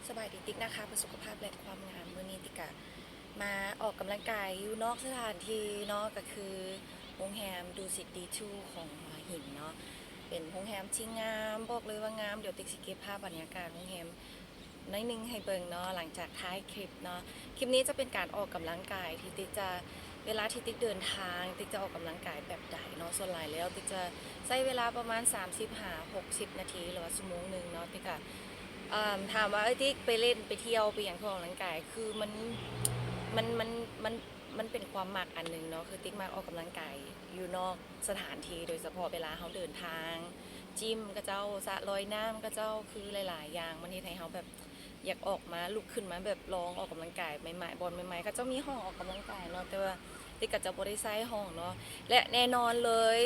ສະບາຍດີ ຕິກນາຄາ ເພື່ອສຸຂະພາບ ແລະ ຄວາມງາມ. ມື້ນີ້ຕິກກະມາອອກກຳລັງກາຍຢູ່ນອກສະຖານທີ່ເນາະ ກະຄືໂຮງແຮມດູສິດດີທູຂອງຫົວຫິນເນາະ. ເປັນໂຮງແຮມທີ່ງາມ ບອກເລີຍວ່າງາມ. ດຽວຕິກຊິເກັບພາບບັນຍາກາດໂຮງແຮມໜ້ອຍໜຶ່ງໃຫ້ເບິ່ງເນາະ ຫຼັງຈາກທ້າຍຄລິບເນາະ. ຄລິບນີ້ຈະເປັນການອອກກຳລັງກາຍທີ່ຕິກຈະ ເວລາທີ່ຕິກເດີນທາງ ຕິກຈະອອກກຳລັງກາຍແບບໃດເນາະ. ສ່ວນຫຼາຍແລ້ວຕິກຈະໃຊ້ເວລາປະມານສາມສິບຫາຫົກສິບນາທີ ຫຼືວ່າຊົ່ວໂມງໜຶ່ງເນາະ. ຕິກກະ ເອີ່ມ ຖາມວ່າ ເອີຍ ຕິກໄປເລ່ນ ໄປທ່ຽວ ໄປຫຍັງ ເພື່ອອອກກຳລັງກາຍ ຄືມັນ ມັນ ມັນ ມັນ ມັນເປັນຄວາມມັກອັນໜຶ່ງເນາະ. ຄືຕິກມັກອອກກຳລັງກາຍຢູ່ນອກສະຖານທີ່ ໂດຍສະເພາະເວລາເຮົາເດີນທາງ ຈິມເຂົາເຈົ້າ ສະລອຍນ້ຳເຂົາເຈົ້າ ຄືຫຼາຍໆຢ່າງ ມັນເຮັດໃຫ້ເຮົາແບບ ຢາກອອກມາ ລຸກຂຶ້ນມາແບບລອງອອກກຳລັງກາຍໃໝ່ໆ ບ່ອນໃໝ່ໆ. ເຂົາເຈົ້າມີຫ້ອງອອກກຳລັງກາຍເນາະ ແຕ່ວ່າຕິກກະຈະບໍ່ໄດ້ໃຊ້ຫ້ອງເນາະ. ແລະ ແນ່ນອນເລີຍ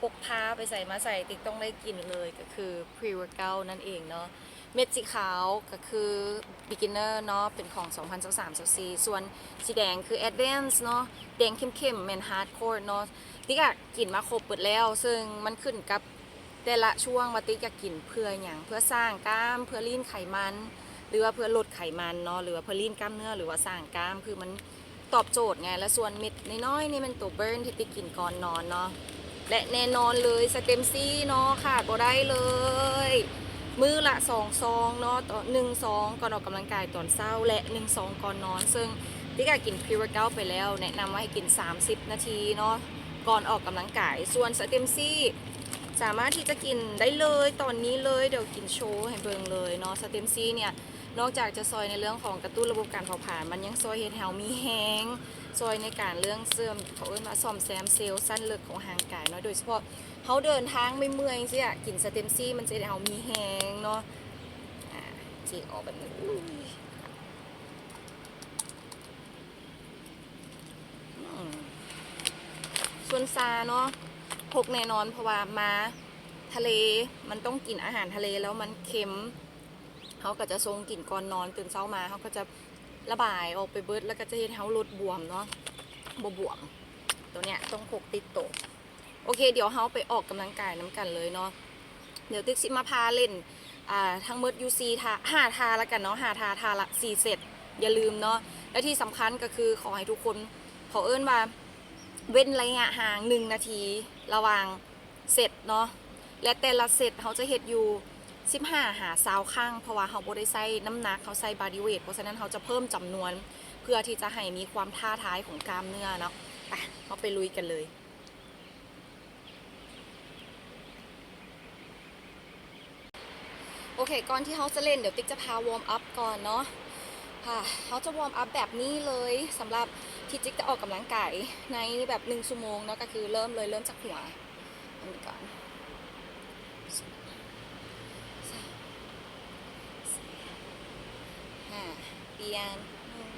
ພົກພາໄປໃສມາໃສ ຕິກຕ້ອງໄດ້ກິນເລີຍ ກະຄື pre-workout ນັ້ນເອງເນາະ. ເມັດສີຂາວກະຄື beginner ເນາະ ເປັນຂອງສອງພັນຊາວສາມ ຊາວສີ່ ສ່ວນສີແດງຄື advance ເນາະ ແດງເຂັ້ມໆ ແມ່ນ hardcore ເນາະ. ຕິກກະກິນມາຄົບເບິດແລ້ວ ເຊິ່ງມັນຂຶ້ນກັບ ແຕ່ລະຊ່ວງວ່າຕິກຢາກກິນເພື່ອຫຍັງ ເພື່ອສ້າງກ້າມ ເພື່ອລີ້ນໄຂມັນ ຫຼືວ່າເພື່ອລົດໄຂມັນເນາະ ຫຼືວ່າເພື່ອລີ້ນກ້າມເນື້ອ ຫຼືວ່າສ້າງກ້າມ ຄືມັນຕອບໂຈດໄງ. ແລະ ສ່ວນເມັດນ້ອຍໆນີ້ແມ່ນໂຕ burn ທີ່ຕິກກິນກ່ອນນອນເນາະ. ແລະ ແນ່ນອນເລີຍ ສະເຕັມຊີເນາະ ຂາດບໍ່ໄດ້ເລີຍ ມື້ລະສອງຊອງເນາະ ຕໍ່ໜຶ່ງຊອງກ່ອນອອກກຳລັງກາຍຕອນເຊົ້າ ແລະ ໜຶ່ງຊອງກ່ອນນອນ. ເຊິ່ງຕິກກະກິນ pre-workout ໄປແລ້ວ ແນະນຳວ່າໃຫ້ກິນສາມສິບນາທີເນາະ ກ່ອນອອກກຳລັງກາຍ. ສ່ວນສະເຕັມຊີ ສາມາດທີ່ຈະກິນໄດ້ເລີຍ ຕອນນີ້ເລີຍ ດຽວກິນໂຊໃຫ້ເບິ່ງເລີຍເນາະ. ສະເຕັມຊີເນີ້ຍ ນອກຈາກຈະຊ່ອຍໃນເລື່ອງຂອງກະຕຸ້ນລະບົບການເຜົາຜານ ມັນຍັງຊ່ອຍເຮັດໃຫ້ເຮົາມີແຮງ ຊ່ອຍໃນການເລື່ອງເສີມ ເຂົາເອີ້ນວ່າສ້ອມແຊມເຊວຊັ້ນເລິກຂອງຮ່າງກາຍເນາະ. ໂດຍສະເພາະເຮົາເດີນທາງເມື່ອຍໆ ຊີ້ ກິນສະເຕັມຊີ ມັນຈະເຮັດໃຫ້ເຮົາມີແຮງເນາະ. ອາ ຈີກອອກແບບນີ້ ອືມ ສ່ວນຊາເນາະ ພົກແນ່ນອນ ເພາະວ່າມາທະເລ ມັນຕ້ອງກິນອາຫານທະເລ ແລ້ວມັນເຄັມ ເຮົາກະຈະຊົງກິນກ່ອນນອນ. ຕື່ນເຊົ້າມາເຮົາກະຈະລະບາຍອອກໄປເບິດ ແລ້ວກະຈະເຮັດໃຫ້ເຮົາລົດບວມເນາະ ບໍ່ບວມ. ໂຕເນີ້ຍຕ້ອງພົກຕິດໂຕ. ໂອເຄ ດຽວເຮົາໄປອອກກຳລັງກາຍນຳກັນເລີຍເນາະ. ດຽວຕິກຊິມາພາເລ່ນ ອ່າ ທັງໝົດຢູ່ສີ່ທ່າ ຫ້າທ່າລະກັນເນາະ ຫ້າທ່າ ທ່າລະສີ່ເຊັດ ຢ່າລືມເນາະ. ແລະ ທີ່ສຳຄັນກະຄື ຂໍໃຫ້ທຸກຄົນ ເຂົາເອີ້ນວ່າເວັ້ນໄລຍະຫ່າງໜຶ່ງນາທີລະຫວ່າງເຊັດເນາະ ແລະ ແຕ່ລະເຊັດເຮົາຈະເຮັດຢູ່ສິບຫ້າຫາຊາວຄັ້ງ ເພາະວ່າເຮົາບໍ່ໄດ້ໃຊ້ນ້ຳໜັກ ເຮົາໃຊ້ body weight ເພາະສະນັ້ນເຮົາຈະເພີ່ມຈຳນວນ ເພື່ອທີ່ຈະໃຫ້ມີຄວາມທ້າທາຍຂອງກ້າມເນື້ອເນາະ. ໄປ ເຮົາໄປລຸຍກັນເລີຍ. ໂອເຄ ກ່ອນທີ່ເຮົາຈະເລ່ນ ດຽວຕິກຈະພາ warm up ກ່ອນເນາະ. ເຮົາຈະ warm up ແບບນີ້ເລີຍ ສຳລັບທີ່ຕິກຈະອອກກຳລັງກາຍໃນແບບໜຶ່ງຊົ່ວໂມງເນາະ ກະຄືເລີ່ມເລີຍ ເລີ່ມຈາກຫົວ ອັນນີ້ກ່ອນ ສອງ ສາມ ສີ່ ຫ້າ ປ່ຽນ ໜຶ່ງ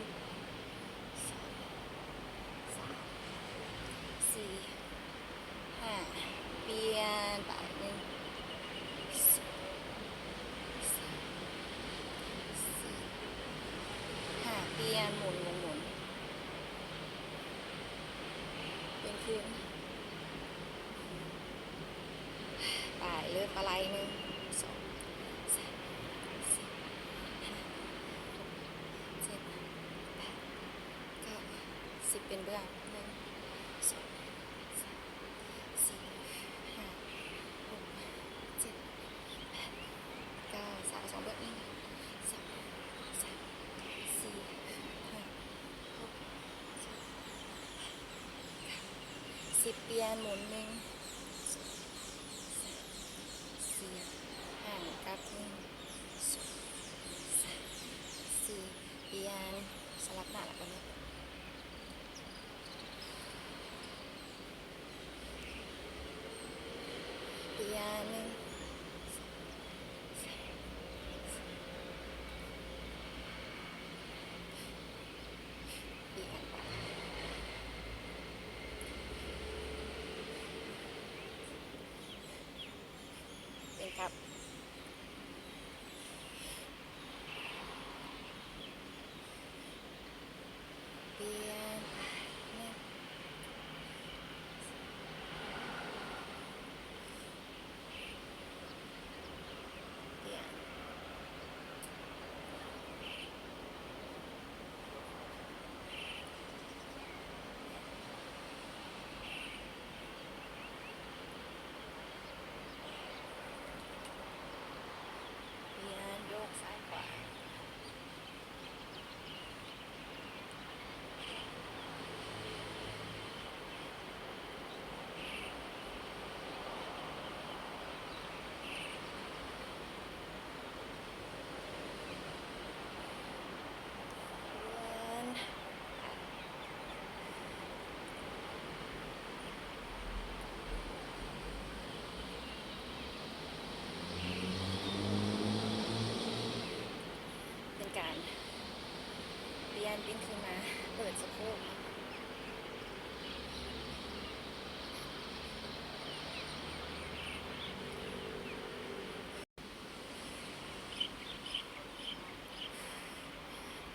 ສອງ ສາມ ສີ່ ຫ້າ ປ່ຽນໄປ ໜຶ່ງ ສອງ ສາມ ສີ່ ຫ້າ ປ່ຽນ ໝູນ ໝູນ ໝູນ ປ່ຽນຄືນ ໄປ ເລີ່ມປາໄລ ໜຶ່ງ ສອງ ສາມ ສີ່ ຫ້າ ຫົກ ເຈັດ ແປດ ເກົ້າ ສິບ ປ່ຽນເບື້ອງ ໜຶ່ງ ສອງ ສາມ ສີ່ ຫ້າ ຫົກ ເຈັດ ແປດ ເກົ້າ ສາມ ສອງເບື້ອງ ໜຶ່ງ ສອງ ສາມ ສີ່ ຫ້າ ຫົກ ເຈັດ ແປດ ເກົ້າ ສິບ ປ່ຽນ ໝູນ ໜຶ່ງ ສອງ ສາມ ສີ່ ຫ້າ ກັບ ໜຶ່ງ ສອງ ສາມ ສີ່ ປ່ຽນ ສະຫຼັບໜ້າ ແລ້ວກະ ປ່ຽນ ໜຶ່ງ ສອງ ສາມ ປ່ຽນໄປ. ປີ້ນຂຶ້ນມາ ເປີດສະໂພກ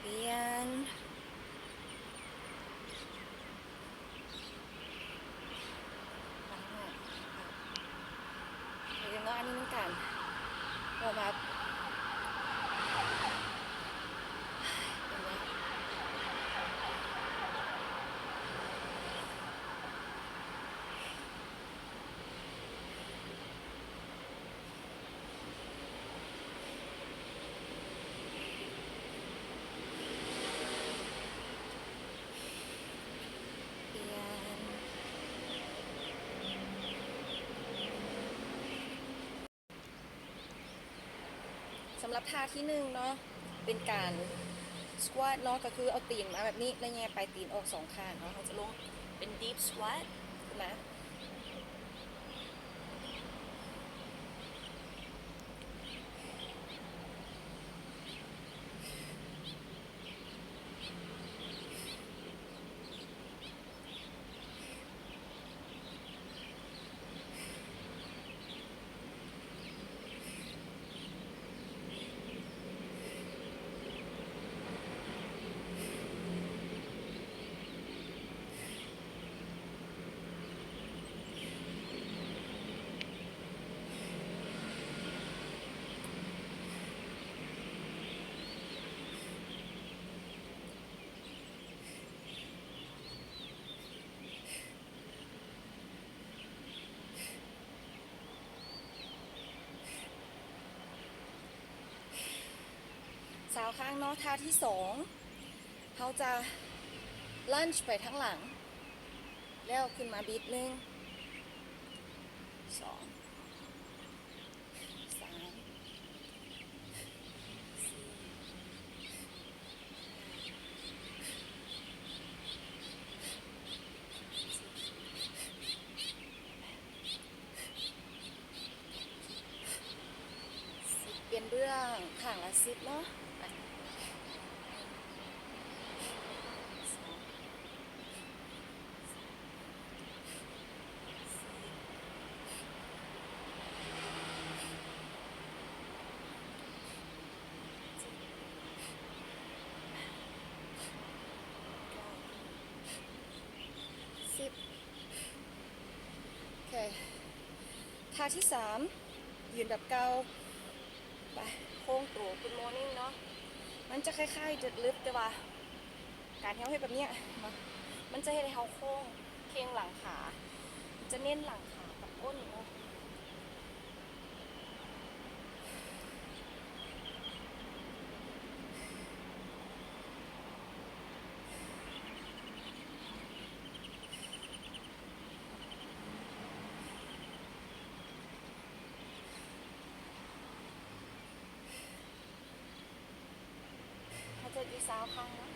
ປ່ຽນ. ເນາະ ເຮັດເນາະ ອັນນີ້ແມ່ນການວອມອັບ. ສຳລັບທ່າທີໜຶ່ງເນາະ ເປັນການ squat ເນາະ ກໍຄືເອົາຕີນມາແບບນີ້ ແລ້ວແຍກປາຍຕີນອອກສອງຂ້າງເນາະ. ເຮົາຈະລົງເປັນ deep squat ຂຶ້ນມາ. ຊາວຄັ້ງເນາະ. ທ່າທີສອງ ເຮົາຈະ lunge ໄປທາງຫຼັງ ແລ້ວຂຶ້ນມາບິດ ໜຶ່ງ ສອງ ສາມ ສີ່ ຫ້າ ສິບ ປ່ຽນເບື້ອງ ຂ້າງລະສິບເນາະ. ໄປ ສອງ ສິບ ໂອເຄ. ທ່າທີສາມ ຢືນແບບເກົ່າ ໄປ ໂຄ້ງໂຕ Good Morning ເນາະ. ມັນຈະຄ້າຍໆ Deadlift ແຕ່ວ່າ ການທີ່ເຮົາເຮັດແບບເນີ້ຍ ມັນຈະເຮັດໃຫ້ເຮົາໂຄ້ງ ເຄັ່ງຫຼັງຂາ ຈະເນັ້ນຫຼັງຂາກັບກົ້ນເນາະ. ເຮົາຈະຢູ່ຊາວຄັ້ງເນາະ.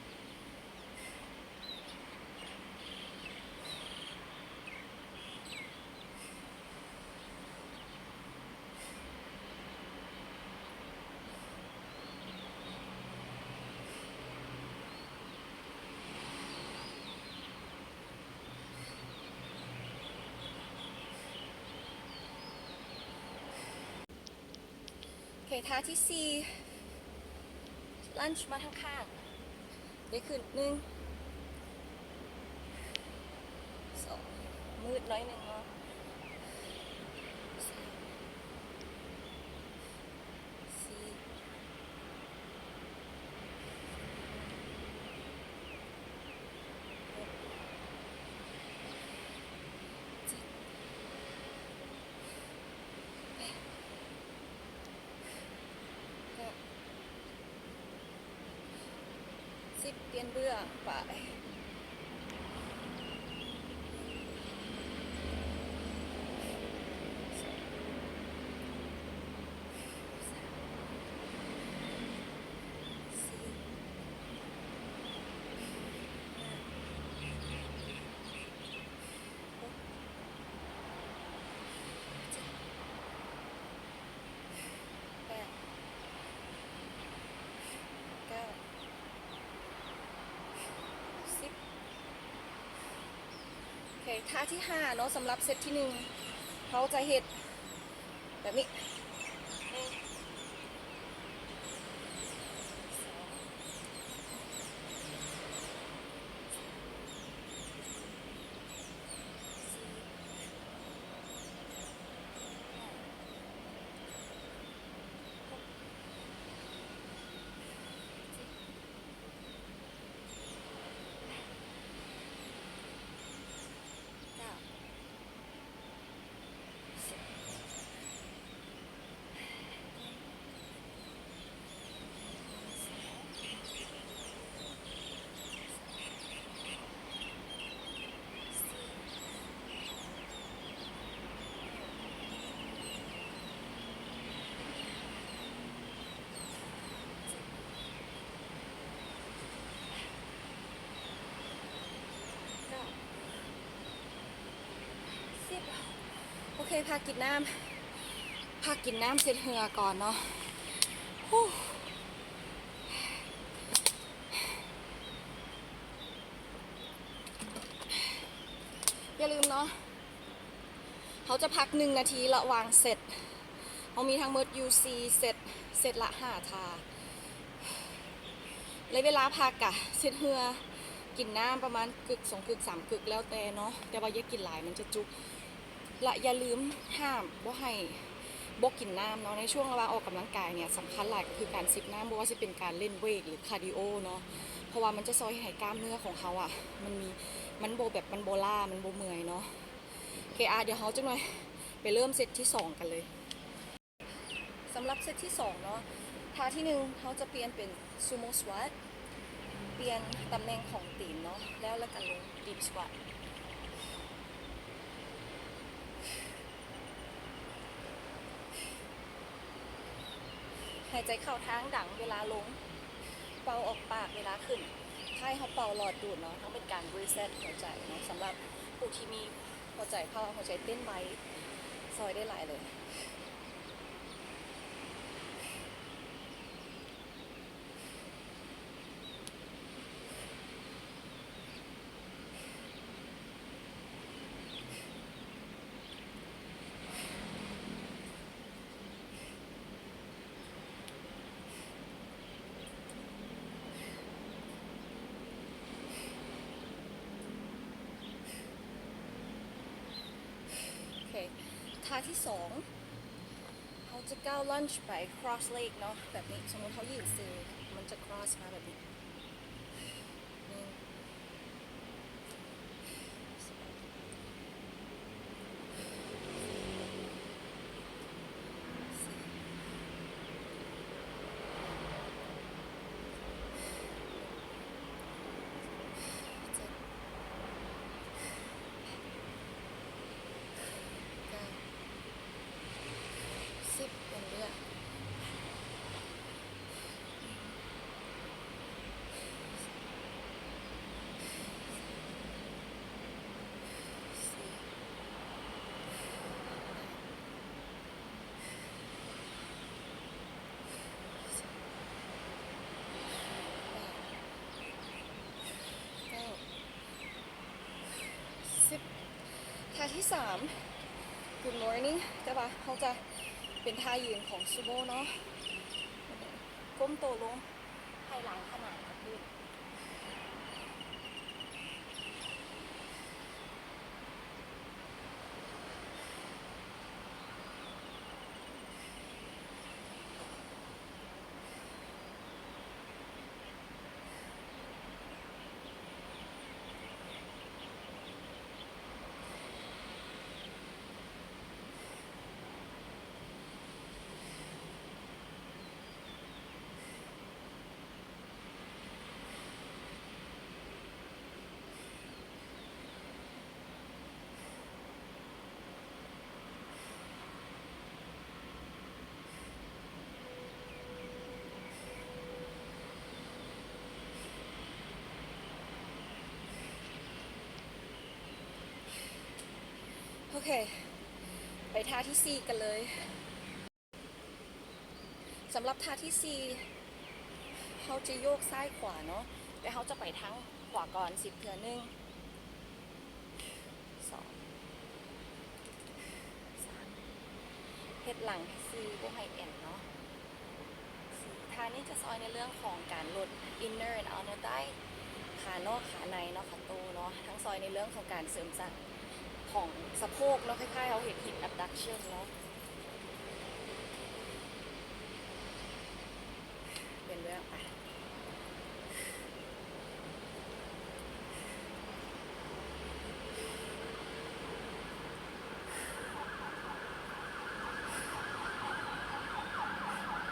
ໂອເຄ ທ່າທີສີ່ lunge ມາທາງຂ້າງ ໄດ້ຂຶ້ນ ໜຶ່ງ ສອງ ມືດໜ້ອຍໜຶ່ງເນາະ ສາມ ສີ່ ຫົກ ເຈັດ ແປດ ເກົ້າ ສິບ ປ່ຽນເບື້ອງ ໄປ ສາມ ສີ່ ຫ້າ ຫົກ ເຈັດ ແປດ ເກົ້າ ເຄ ທ່າທີຫ້າເນາະ ສຳລັບເຊັດທີໜຶ່ງ ເຮົາຈະເຮັດແບບນີ້ ໜຶ່ງ ສິບ ໂອເຄ ພັກກິນນ້ຳ ພັກກິນນ້ຳເຊັດເຫື່ອກ່ອນເນາະ ຢ່າລືມເນາະ ເຮົາຈະພັກໜຶ່ງນາທີລະຫວ່າງເຊັດ ເຮົາມີທັງໝົດຢູ່ສີ່ເຊັດ ເຊັດລະຫ້າທ່າ ໃນເວລາພັກກະເຊັດເຫື່ອ ກິນນ້ຳປະມານກຶກສອງກຶກສາມກຶກແລ້ວແຕ່ເນາະ ແຕ່ວ່າຢ່າກິນຫຼາຍມັນຈະຈຸກ ລະຢ່າລືມຫ້າມບໍ່ໃຫ້ບໍ່ກິນນ້ຳເນາະ ໃນຊ່ວງລະຫວ່າງອອກກຳລັງກາຍເນີ້ຍ ສຳຄັນຫຼາຍກໍຄືການຊິບນ້ຳ ບໍ່ວ່າຊິເປັນການຫຼິ້ນເວດ ຫຼື ຄາດີໂອເນາະ ເພາະວ່າມັນຈະຊ່ອຍໃຫ້ກ້າມເນື້ອຂອງເຮົາອະ ມັນມີ ມັນບໍ່ແບບ ມັນບໍ່ລ້າ ມັນບໍ່ເມື່ອຍເນາະ ໂອເຄ ອາ ດຽວເຮົາຈັກໜ່ອຍໄປເລີ່ມເຊັດທີສອງກັນເລີຍ. ສຳລັບເຊັດທີສອງເນາະ ທ່າທີໜຶ່ງ ເຮົາຈະປ່ຽນເປັນ Sumo Squat ປ່ຽນຕຳແໜ່ງຂອງຕີນເນາະ ແລ້ວ ແລ້ວກະລົງ Deep Squat ຫາຍໃຈເຂົ້າທາງດັງເວລາລົງ ເປົ່າອອກປາກເວລາຂຶ້ນ ຄ້າຍເຮົາເປົ່າຫຼອດດູດເນາະ ທັງເປັນການ reset ຫົວໃຈເນາະ ສຳລັບຜູ້ທີ່ມີຫົວໃຈພາວະຫົວໃຈເຕັ້ນໄວ ຊ່ອຍໄດ້ຫຼາຍເລີຍ. ໂອເຄ ທ່າທີສອງ ເຮົາຈະກ້າວ lunge ໄປ cross leg ເນາະ ແບບນີ້ ສົມມຸດເຮົາຢືນຊື່ ມັນຈະ cross ມາແບບນີ້ ໜຶ່ງ ສິບ ຍັງເຫຼືອ ສິບ ທ່າທີສາມ Good morning ແຕ່ວ່າເຮົາຈະເປັນທ່າຢືນຂອງ Sumo ເນາະ ກົ້ມໂຕລົງ ໃຫ້ຫຼັງຂະໜານກັບພື້ນ. ໂອເຄ ໄປທ່າທີສີ່ກັນເລີຍ. ສຳລັບທ່າທີສີ່ ເຮົາຈະໂຍກຊ້າຍຂວາເນາະ ແຕ່ເຮົາຈະໄປທາງຂວາກ່ອນ ສິບເທື່ອ ໜຶ່ງ ສ ເຮັດຫຼັງໃຫ້ຊື່ ບໍ່ໃຫ້ແອນເນາະ. ທ່ານີ້ຈະຊ່ອຍໃນເລື່ອງຂອງການລົດ inner and outer thigh ຂານອກຂາໃນເນາະ ຂາໂຕເນາະ, ທັງຊ່ອຍໃນເລື່ອງຂອງການເສີມສ້າງຂອງສະໂພກເນາະ, ຄ້າຍໆເຮົາເຮັດ hip abduction ເນາະ. ເປັນເລື່ອງໄປ.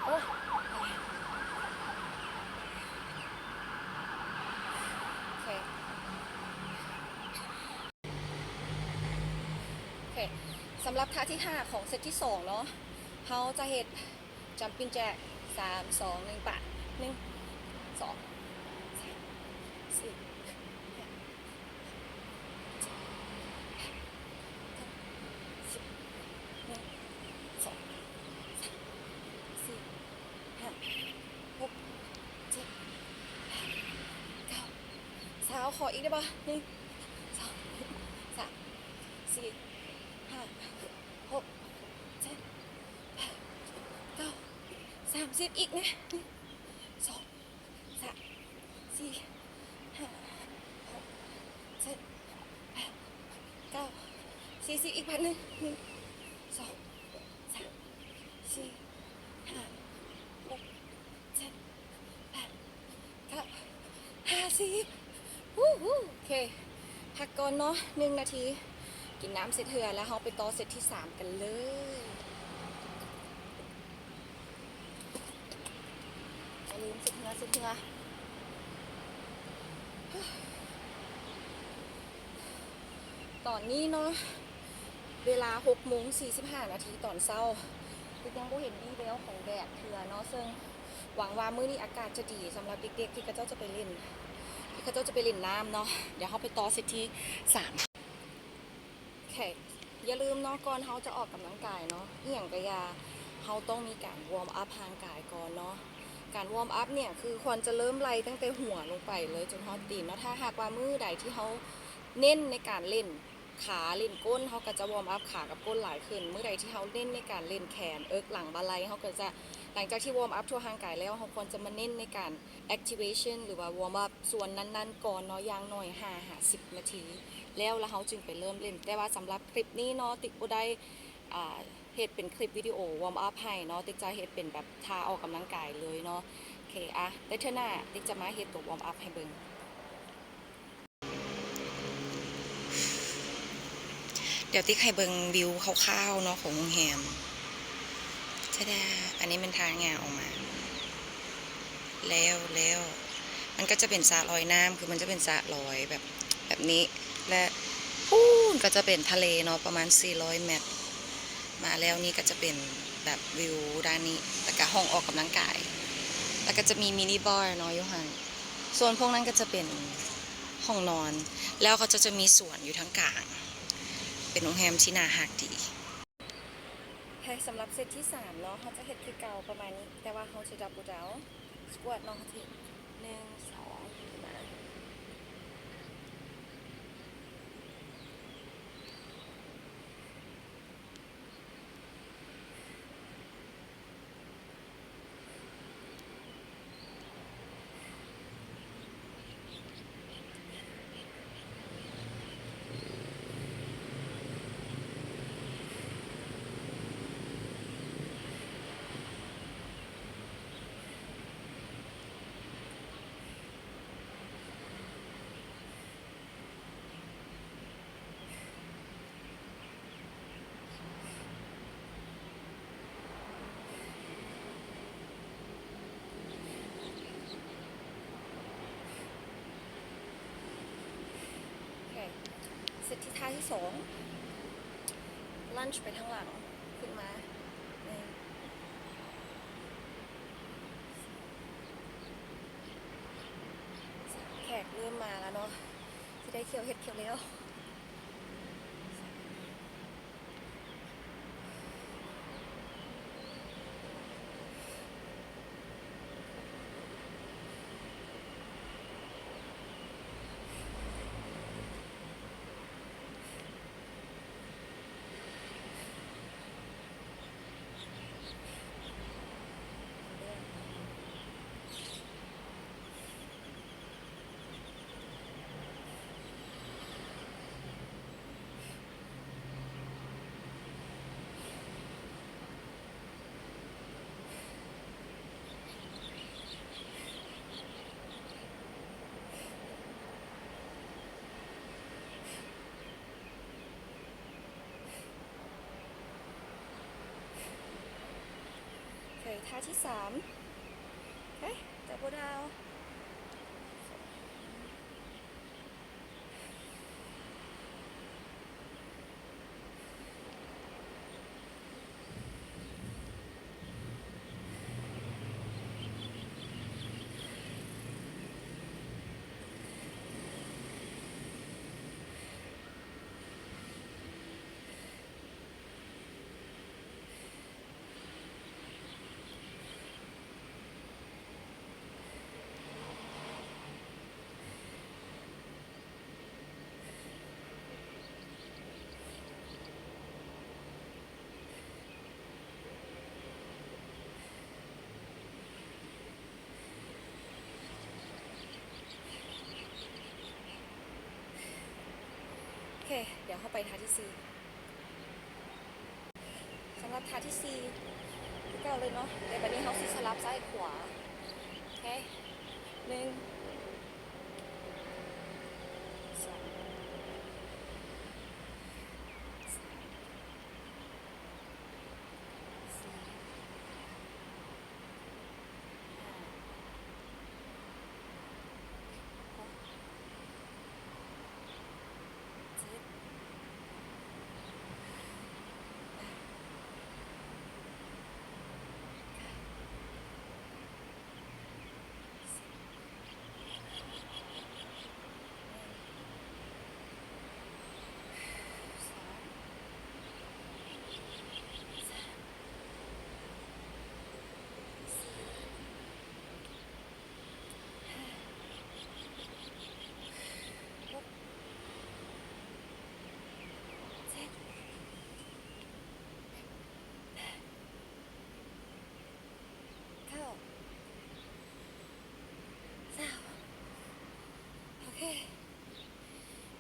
ໂອ້ ໂອເຄ ໂອເຄ ສຳລັບທ່າທີຫ້າຂອງເຊັດທີສອງເນາະ, ເຮົາຈະເຮັດ jumping jack ສາມ ສອງ ໜຶ່ງ ໄປ ໜຶ່ງ ສອງ ສາມ ສີ່ ຫ້າ ຫົກ ເຈັດ ແປດ ເກົ້າ ສິບ ໜຶ່ງ ສອງ ສາມ ສີ່ ຫ້າ ຫົກ ເຈັດ ແປດ ເກົ້າ ຊາວ ຂໍອີກໄດ້ບໍ່? ໜຶ່ງ ສອງ ສາມ ສີ່ ຫ້າ ຫົກ ເຈັດ ແປດ ເກົ້າ ສາມສິບ ອີກນະ ໜຶ່ງ ສອງ ສາມ ສີ່ ຫ້າ ຫົກ ເຈັດ ແປດ ເກົ້າ ສີ່ສິບ ອີກບາດໜຶ່ງ ໜຶ່ງ ສອງ ສາມ ສີ່ ຫ້າ ຫົກ ເຈັດ ແປດ ເກົ້າ ຫ້າສິບ ວູ້ ວູ້ ໂອເຄ ພັກກ່ອນເນາະ ໜຶ່ງນາທີ ກິນນ້ຳເຊັດເຫື່ອ ແລ້ວເຮົາໄປຕໍ່ເຊັດທີສາມກັນເລີຍ. ຢ່າລືມເຊັດເຫື່ອ ເຊັດເຫື່ອ. ຕອນນີ້ເນາະ ເວລາຫົກໂມງສີ່ສິບຫ້ານາທີຕອນເຊົ້າ, ຍັງບໍ່ເຫັນວີ່ແວວຂອງແດດເທື່ອເນາະ, ເຊິ່ງຫວັງວ່າມື້ນີ້ອາກາດຈະດີສຳລັບເດັກໆ ທີ່ເຂົາເຈົ້າຈະໄປຫຼິ້ນ ທີ່ເຂົາເຈົ້າຈະໄປຫຼິ້ນນ້ຳເນາະ. ດຽວເຮົາໄປຕໍ່ເຊັດທີສາມ. ໂອເຄ ຢ່າລືມເນາະ ກ່ອນເຮົາຈະອອກກຳລັງກາຍເນາະ ອີ່ຫຍັງກະຢ່າ ເຮົາຕ້ອງມີການ warm up ຮ່າງກາຍກ່ອນເນາະ. ການ warm up ເນຍ ຄືຄວນຈະເລີ່ມໄລ່ຕັ້ງແຕ່ຫົວລົງໄປເລີຍຈົນຮອດຕີນເນາະ. ຖ້າຫາກວ່າມື້ໃດທີ່ເຮົາເນັ້ນໃນການເລ່ນຂາ ເລ່ນກົ້ນ ເຮົາກະຈະ warm up ຂາກັບກົ້ນຫຼາຍຂຶ້ນ. ມື້ໃດທີ່ເຮົາເນັ້ນໃນການເລ່ນແຂນ ເອິກ ຫຼັງ ບ່າໄຫຼ່ ເຮົາກະຈະ ຫຼັງຈາກທີ່ warm up ທົ່ວຮ່າງກາຍແລ້ວ ເຮົາຄວນຈະມາເນັ້ນໃນການ activation ຫຼືວ່າ warm up ສ່ວນນັ້ນໆກ່ອນເນາະ ຢ່າງໜ້ອຍຫ້າຫາສິບນາທີ ແລ້ວລະເຮົາຈຶ່ງໄປເລີ່ມຫຼິ້ນ. ແຕ່ວ່າສຳລັບຄລິບນີ້ເນາະ ຕິກບໍ່ໄດ້ ອ່າ ເຮັດເປັນຄລິບວິດີໂອ warm up ໃຫ້ເນາະ, ຕິກຈະເຮັດເປັນແບບທ່າອອກກຳລັງກາຍເລີຍເນາະ. ໂອເຄ ອະ ແຕ່ເທື່ອໜ້າຕິກຈະມາເຮັດໂຕ warm up ໃຫ້ເບິ່ງ. ດຽວຕິກໃຫ້ເບິ່ງວິວຄ່າວໆເນາະ ຂອງໂຮງແຮມ. ທະດາ ອັນນີ້ແມ່ນທາງຍ່າງອອກມາ ແລ້ວ ແລ້ວ ມັນກະຈະເປັນສະລອຍນ້ຳ ຄືມັນຈະເປັນສະລອຍແບບ ແບບນີ້ ແລະ ພຸ້ນກະຈະເປັນທະເລເນາະ ປະມານສີ່ຮ້ອຍແມັດ. ມາແລ້ວນີ້ກະຈະເປັນແບບວິວດ້ານນີ້ ລະກະຫ້ອງອອກກຳລັງກາຍ ລະກະຈະມີມິນິບາຣເນາະຢູ່ຫັ້ນ. ສ່ວນພວກນັ້ນກະຈະເປັນຫ້ອງນອນ ແລ້ວເຂົາເຈົ້າຈະມີສວນຢູ່ທາງກາງ. ເປັນໂຮງແຮມທີ່ໜ້າຮັກດີ. ໂອເຄ ສຳລັບເຊັດທີສາມເນາະ ເຮົາຈະເຮັດຄືເກົ່າປະມານນີ້ ແຕ່ວ່າເຮົາຈະ double down squat ເນາະ ເຮົາຈະເຮັດ ໜຶ່ງ ສອງ ມາ. ໂອເຄ ເຊັດທີ່ ທ່າທີ່ສອງ lunge ໄປທາງຫຼັງ ຂຶ້ນມາ ໜຶ່ງ ສາມ ແຂກເລີ່ມມາແລ້ວເນາະ ຊິໄດ້ທ່ຽວເຮັດທ່ຽວແລ້ວ. ໂ ທ່າທີສາມ ເອີຍ ດັບເບິນດາວນ. ໂອເຄ ດຽວເຮົາໄປທ່າທີສີ່. ສຳລັບທ່າທີສີ່ ຄືເກົ່າເລີຍເນາະ ແຕ່ບາດນີ້ເຮົາຊິສະຫຼັບຊ້າຍຂວາ. ໂອເຄ ໜຶ່ງ ສອງ ສາມ ສີ່ ຫ້າ ຫົກ ເຈັດ ແປດ ເກົ້າ ສິບ ໜຶ່ງ ສອງ ສາມ ສີ່ ຫ້າ ຫົກ ເຈັດ ແປດ ເກົ້າ ຊາວ. ໂອເຄ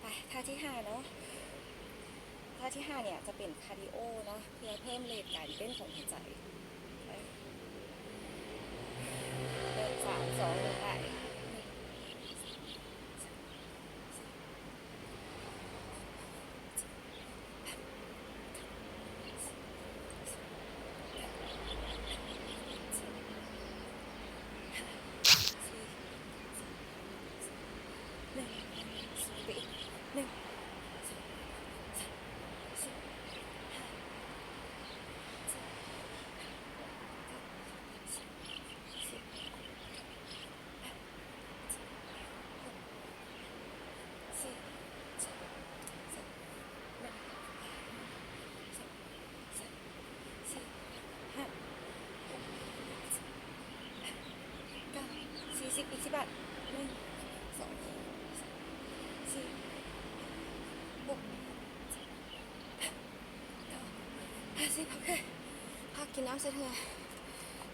ໄປ ທ່າທີຫ້າເນາະ. ທ່າທີຫ້າເນີ້ຍຈະເປັນຄາດີໂອເນາະ ເພື່ອເພີ່ມເຣດການເຕັ້ນຂອງຫົວໃຈ. ໄປ ເລີ່ມ ສາມ ສອງ ໜຶ່ງ ໄປ. ໜຶ່ງ ສີ່ ຫ້າ ຫົກ ເຈັດ ແປດ ເກົ້າ ສິບ ສິບເອັດ ສິບສອງ ສິບສາມ ສິບສີ່ ຫ້າ ຫົກ ເຈັດ ແປດ ເກົ້າ ສິບ ສິບເອັດ ສິບສອງ ສິບສາມ ສິບສີ່ ຫ້າ ຫົກ ເຈັດ ແປດ ເກົ້າ ສິບ ສິບ ອີກສິບບາດ ໜຶ່ງ ສອງ ສາມ ສີ່ ຫ້າ ຫົກ ເຈັດ ແປດ ເກົ້າ ສິບ ໂອເຄ ພັກກິນນ້ຳເຊັດເຫື່ອ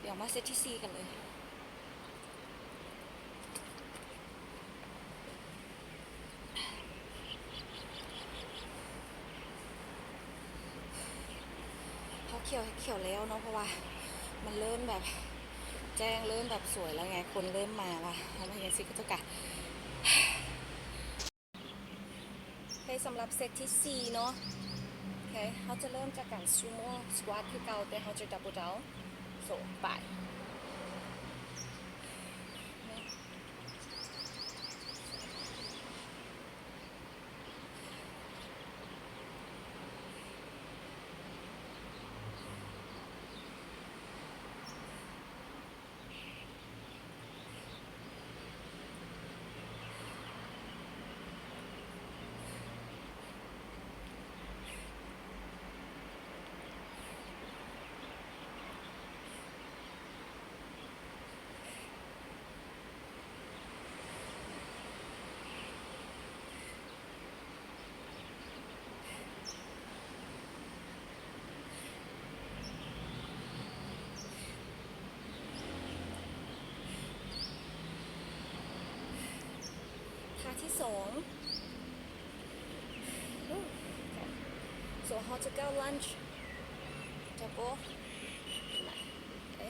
ດຽວມາເຊັດທີສີ່ກັນເລີຍ. ເຮົາຂຽວ ຂຽວແລ້ວເນາະ ເພາະວ່າມັນເລີ່ມແບບແຈ້ງ ເລີ່ມແບບສວຍແລ້ວໄງ ຄົນເລີ່ມມາລະ ເຮົາມາເຮັດຈັ່ງຊີ້ ເຂົາເຈົ້າກະ ໂອເຄ ສຳລັບເຊັດທີສີ່ເນາະ ໂອເຄ ເຮົາຈະເລີ່ມຈາກການຊູໂມສະຄວັດຄືເກົ່າ ແຕ່ເຮົາຈະດັບເບິນດາວນ ໂຊ ໄປ. ທ່າທີສອງ ໂຊ ເຮົາຈະກ້າວລັນຈ໌ ດັບເບິນ ເອີ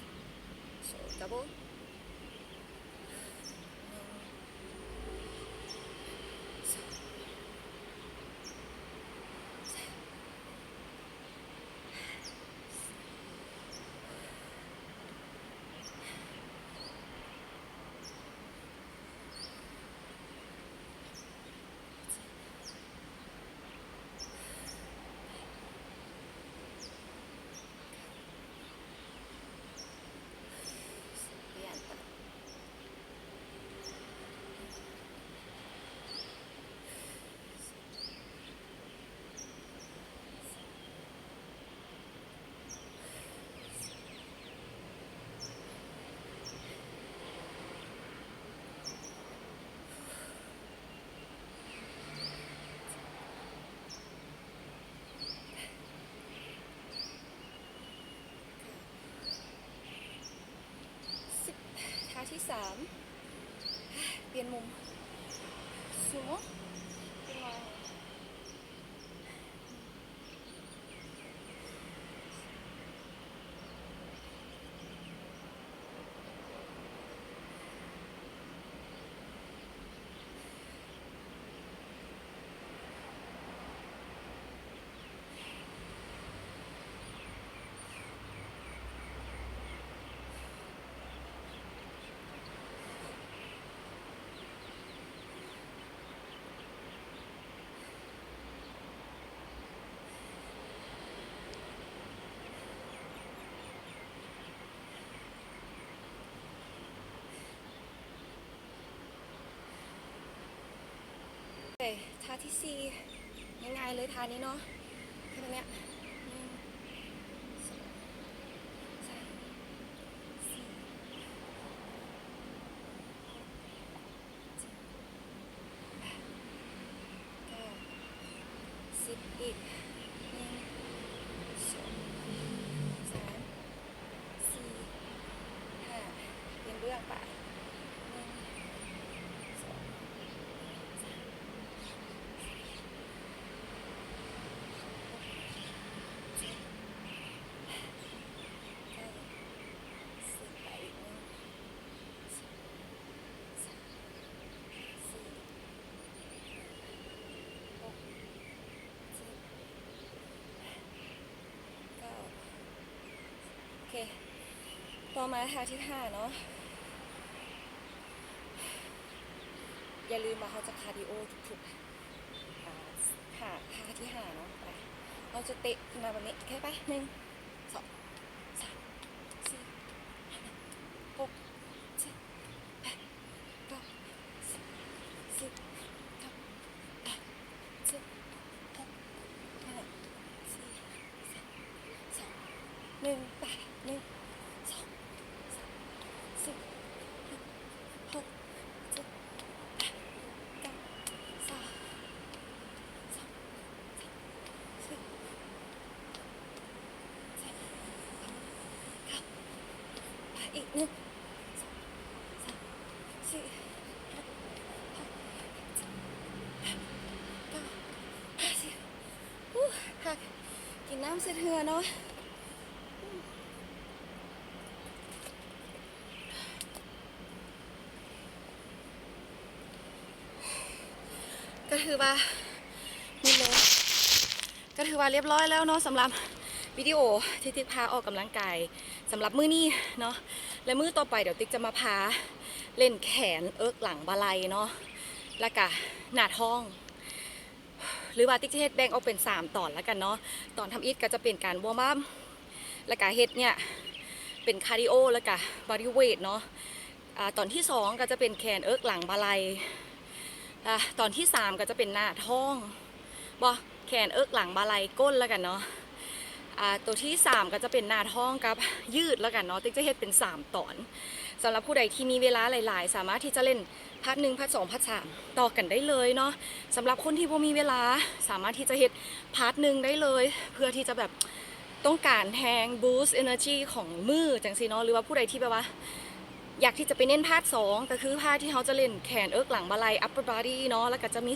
ໂຊ ດັບເບິນ. ໜຶ່ງ ສອງ ສາມ ສີ່ ຫ້າ ຫົກ ທີສາມ ປ່ຽນມຸມ ສູງ ເອີ ທ່າທີສີ່ ງ່າຍໆເລີຍທ່ານີ້ເນາະ ແຄ່ນີ້ ໜຶ່ງ ສອງ ສາມ ສີ່ ເຈັດ ແປດ ເກົ້າ ສິບ ອີກ ໜຶ່ງ ສອງ ສາມ ສີ່ ຫ້າ ປ່ຽນເບື້ອງໄປ ໜຶ່ງ ສອງ ສາມ ສີ່ ຫ້າ ຫົກ ເຈັດ ແປດ ເກົ້າ ສິບ ໄປອີກ ໜຶ່ງ ສອງ ສາມ ສີ່ ຫ້າ ຫົກ ເຈັດ ແປດ ເກົ້າ ໂອເຄ ຕໍ່ມາທ່າທີຫ້າເນາະ ຢ່າລືມວ່າເຮົາຈະຄາດີໂອທຸກໆ ອ່າ ຫ້າ ທ່າທີຫ້າເນາະ ໄປ ເຮົາຈະເຕະຂຶ້ນມາແບບນີ້ ໂອເຄ ໄປ ໜຶ່ງ ສອງ ສາມ ສີ່ ຫ້າ ຫົກ ເຈັດ ແປດ ເກົ້າ ສິບ ສິບ ເກົ້າ ແປດ ເຈັດ ຫົກ ຫ້າ ສີ່ ສາມ ສອງ ໜຶ່ງ ໄປ ໜຶ່ງ ສອງ ສາມ ສີ່ ຫ້າ ຫົກ ເຈັດ ແປດ ເກົ້າ ສິບ ສອງ ສາມ ສີ່ ຫ້າ ຫົກ ເຈັດ ແປດ ເກົ້າ ໄປອີກ ໜຶ່ງ ສອງ ສາມ ສີ່ ຫ້າ ຫົກ ເຈັດ ແປດ ເກົ້າ ສິບ ອູ້ ພັກ ກິນນ້ຳເຊັດເຫື່ອເນາະ. ກໍຖືວ່າ ໝົດແລ້ວ ກໍຖືວ່າລຽບຮ້ອຍແລ້ວເນາະ ສຳລັບວິດີໂອທີ່ຕິກພາອອກກຳລັງກາຍສຳລັບມື້ນີ້ເນາະ ແລະ ມື້ຕໍ່ໄປດຽວຕິກຈະມາພາເລ່ນແຂນ ເອິກ ຫຼັງ ບ່າໄຫຼ່ເນາະ ແລ້ວກະໜ້າທ້ອງ ຫຼືວ່າຕິກຈະເຮັດແບ່ງອອກເປັນສາມຕອນລະກັນເນາະ. ຕອນທຳອິດກໍຈະເປັນການວອມອັບ ແລ້ວກະເຮັດເນີ້ຍເປັນຄາດີໂອ ແລ້ວກະບອດີ້ເວດເນາະ. ອາ ຕອນທີສອງກໍຈະເປັນແຂນ ເອິກ ຫຼັງ ບ່າໄຫຼ່. ອາ ຕອນທີສາມກໍຈະເປັນໜ້າທ້ອງ ບໍ່ ແຂນ ເອິກ ຫຼັງ ບ່າໄຫຼ່ ກົ້ນລະກັນເນາະ. ອາ ໂຕທີສາມກໍຈະເປັນໜ້າທ້ອງກັບຍືດລະກັນເນາະ. ຕິກຈະເຮັດເປັນສາມຕອນ. ສຳລັບຜູ້ໃດທີ່ມີເວລາຫຼາຍໆ ສາມາດທີ່ຈະເລ່ນ ພາດໜຶ່ງ ພາດສອງ ພາດສາມ ຕໍ່ກັນໄດ້ເລີຍເນາະ. ສຳລັບຄົນທີ່ບໍ່ມີເວລາ ສາມາດທີ່ຈະເຮັດພາດໜຶ່ງໄດ້ເລີຍ ເພື່ອທີ່ຈະແບບຕ້ອງການແຮງ ບູສເອເນີຈີຂອງມື້ຈັ່ງຊີ້ເນາະ. ຫຼືວ່າຜູ້ໃດທີ່ແບບວ່າຢາກທີ່ຈະໄປເນັ້ນພາດສອງ ກໍຄືພາດທີ່ເຮົາຈະເລ່ນແຂນ ເອິກ ຫຼັງ ບ່າໄຫຼ່ ອັບເປີບອດີ້ເນາະ ແລ້ວກໍຈະມີ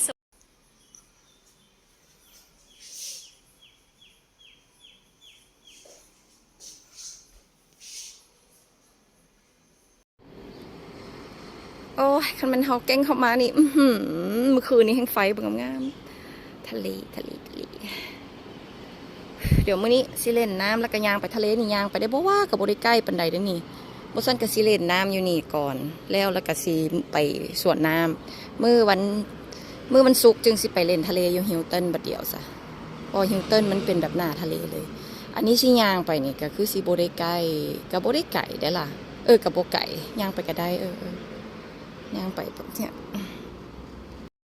ໂອ້ຍ ຄັນແມ່ນເຮົາແກ່ງເຂົ້າມານີ້ ອື້ຫື ມື້ຄືນນີ້ແຮ່ງໄຟເບິ່ງງາມໆ ທະເລ ທະເລ ທະເລ. ດຽວມື້ນີ້ຊິເລ່ນນ້ຳ ແລ້ວກະຍ່າງໄປທະເລນີ້ ຍ່າງໄປໄດ້ບໍ່ຫວາ ກະບໍ່ໄດ້ໃກ້ປານໃດເດ້ນີ້. ບໍ່ຊັ້ນກະຊິເລ່ນນ້ຳຢູ່ນີ້ກ່ອນ ແລ້ວ ແລ້ວກະຊິໄປສວນນ້ຳ. ມື້ວັນ ມື້ວັນສຸກຈຶ່ງຊິໄປຫຼິ້ນທະເລຢູ່ຮິວຕັນບາດດຽວຊະ ເພາະຣິວຕັນມັນເປັນແບບໜ້າທະເລເລີຍ. ອັນນີ້ຊິຍ່າງໄປນີ້ກະຄືຊິບໍ່ໄດ້ໃກ້ ກະບໍ່ໄດ້ໄກເດ້ລະ ເອີ ກະບໍ່ໄກ ຍ່າງໄປກະໄດ້ ເອີ ເອີ ຍ່າງໄປແບບເນີ້ຍ